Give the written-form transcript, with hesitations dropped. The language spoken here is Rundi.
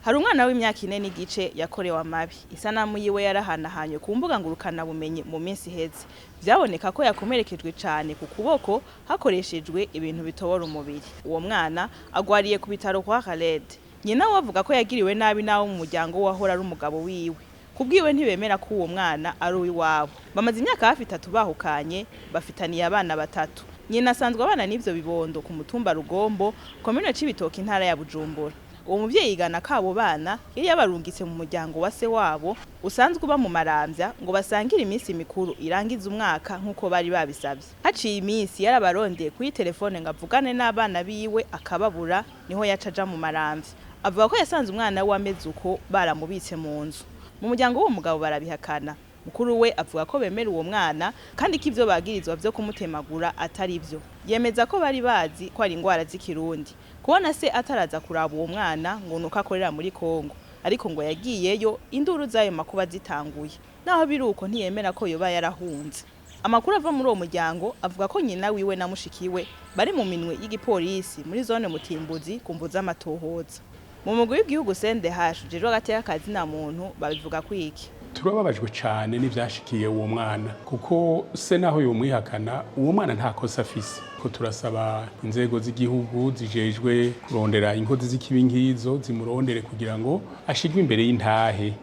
Hari umwana w'imyaka 4 n'igice yakorewe amabi. Isanamu yiwe yarahanahanywe ku mbuga ngurukanabumenyi mu minsi iheze. Vyaboneka ko yakomerekejwe cane ku kuboko hakoreshejwe ibintu bitobora umubiri. Uwo mwana agwariye ku bitaro kwa Khaled. Nyina we avuga ko yagiriwe nabi n'abo mu muryango wahora ari umugabo wiwe. Kubwiwe ntibemera ko uwo mwana ari uw'iwabo. Bamaze imyaka hafi 3 bahukanye, bafitaniye abana batatu. Nyina asanzwe abana n'ivyo bibondo ku mutumba Rugombo, komine Cibitoke, intara ya Bujumbura. Uwo muvyeyi yigana ko abo bana yari yabarungitse mu muryango wa se wabo usanzwe uba mu Maramvya ngo basangire iminsi mikuru irangiza umwaka nk'uko bari babisavye. Haciye iminsi yarabarondeye kuri telefone ngo avugane n'abana biwe akababura, niho yaca aja mu Maramvya. Avuga ko yasanze umwana we ameze uko, baramubitse mu nzu. Mu muryango w'uwo mugabo barabihakana. Mukuru we avuga ko bemera uwo mwana kandi ko ivyo bagirizwa vyo kumutemagura atari vyo. Yemeza ko bari bazi ko ari ingwara z'ikirundi. Kubona se ataraza kuraba uwo mwana ngo nuko akorera muri Kongo, ariko ngo yagiyeyo induru z'ayo makuba zitanguye. Naho biri uko, ntiyemera ko yoba yarahunze. Amakuru ava muri uwo muryango avuga ko nyina wiwe na mushikiwe bari mu minwe y'igipolisi muri zone Mutimbuzi ku mvo z'amatohoza. Mu mugwi w'igihugu CNDH ujejwe agateka kazina muntu babivuga kwiki? Turababajwe cyane n'ibyashikiye uwo mwana, kuko se naho yomwihakana, uwo mwana nta kosa afise. Ko turasaba inzego z'igihugu zijejwe kurondera inkozi z'ikibi nk'izo zimurondere kugira ngo ashigwe imbere y'intahe.